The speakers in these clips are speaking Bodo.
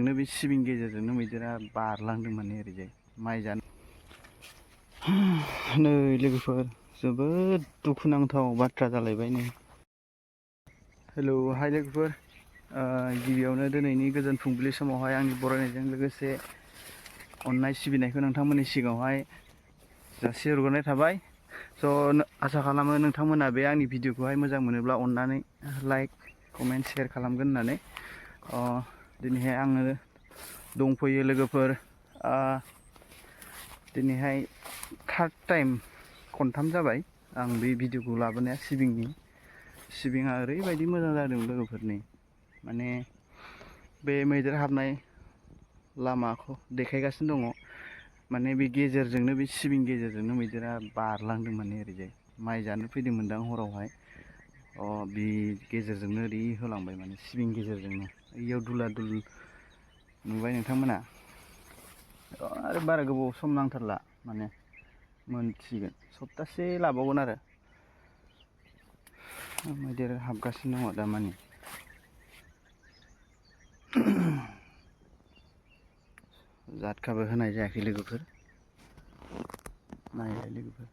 गेजेरजोंनो बे सिबिं गेजेरजोंनो मैदेरा बारलांदों माने ओरैजाय माइ जानो। नै लोगोफोर जोबोद दुखुनांथाव बाथ्रा जालायबाय नै। हेलौ हाय लोगोफोर, गिबियावनो दिनैनि गोजोन फुंबिलि समावहाय आंनि बरायनायजों लोगोसे अननाय सिबिनायखौ नोंथांमोननि सिगाङावहाय जासिहरग्रोनाय थाबाय। स' आसा खालामो नोंथांमोना बे आंनि भिडिअखौहाय मोजां मोनोब्ला अननानै लाइक कमेन्ट शेयार खालामगोन होननानै। दिनैहाय आङो दंफैयो लोगोफोर, दिनैहाय थार्ड टाइम खनथाम जाबाय आं बे भिडिअखौ लाबोनाया। सिबिङा ओरैबायदि मोजां जादों लोगोफोरनि, माने बे मैदेर हाबनाय लामाखौ देखायगासिनो दङ। माने बे गेजेरजोंनो बे सिबिं गेजेरजोंनो मैदेरा बारलांदों माने ओरैजाय माइ जानो फैदोंमोनदां हरावहाय। बे गेजेरजोंनो ओरै होलांबाय माने सिबिं गेजेरजोंनो। इयाव दुला दुल नुबाय नोंथांमोना। आरो बारा गोबाव सम नांथारला, माने मोनसिगोन, सप्तासे लाबावगोन आरो। मैदेर हाबगासिनो दङ दामानि। जादखाबो होनाय जायाखै लोगोफोर, नायलाय लोगोफोर।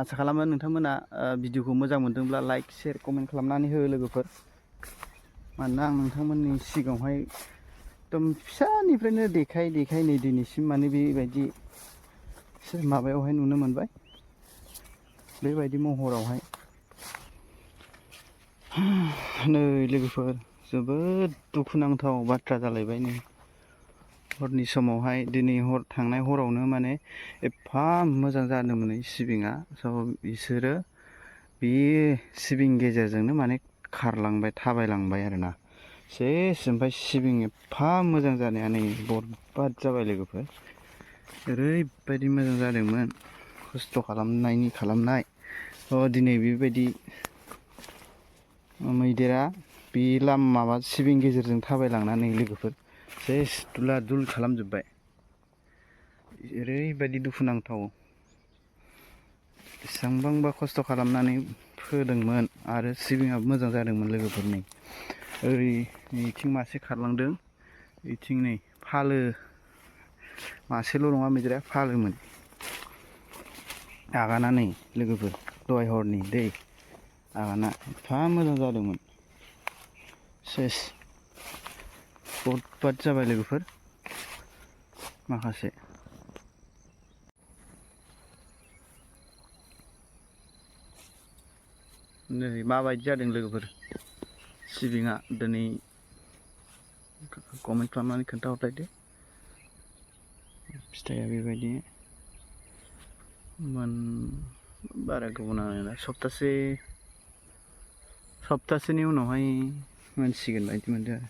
आसा खालामो नोंथांमोना भिडिअखौ मोजां मोनदोंब्ला लाइक शेयार कमेन्ट खालामनानै हो लोगोफोर। मानोना आं नोंथांमोननि सिगाङावहाय एकदम फिसानिफ्रायनो देखाय नै दिनैसिम माने बेबायदि माबायावहाय नुनो मोनबाय, बेबायदि महरावहाय। नै लोगोफोर जोबोद दुखुनांथाव बाथ्रा जालायबाय नै। हरनि समावहाय दिनै थांनाय हरावनो माने एफा मोजां जादोंमोन सिबिङा। स' बिसोरो बे सिबिं गेजेरजोंनो माने खारलांबाय, थाबायलांबाय आरोना सेस। ओमफ्राय सिबिं एफा मोजां जानाया नै बरबाद जाबाय लोगोफोर। ओरैबायदि मोजां जादोंमोन खस्थ' खालामनाय। दिनै बेबायदि मैदेरा बे माबा सिबिं गेजेरजों थाबायलांनानै लोगोफोर सेस दुला दुल खालामजोब्बाय। ओरैबायदि दुखुनांथाव, बेसेबांबा खस्थ' खालामनानै फोदोंमोन आरो सिबिङाबो मोजां जादोंमोन लोगोफोर। नै ओरै नैथिं मासे खारलांदों, बेथिं नै फालो मासेल' नङा मैदेरा, फालोमोन। आगाना नै लोगोफोर, दहाय हरनि दै आगाना एफा मोजां जादोंमोन, सेस बरबाद जाबाय लोगोफोर माखासे। नै माबायदि जादों लोगोफोर सिबिङा दिनै, कमेन्ट खालामनानै खोन्थाहरलायदो। फिथाइया बेबायदि बारा गोबाव नाङा, सप्तासेनि उनावहाय मोनसिगोन बायदि मोनदों आरो।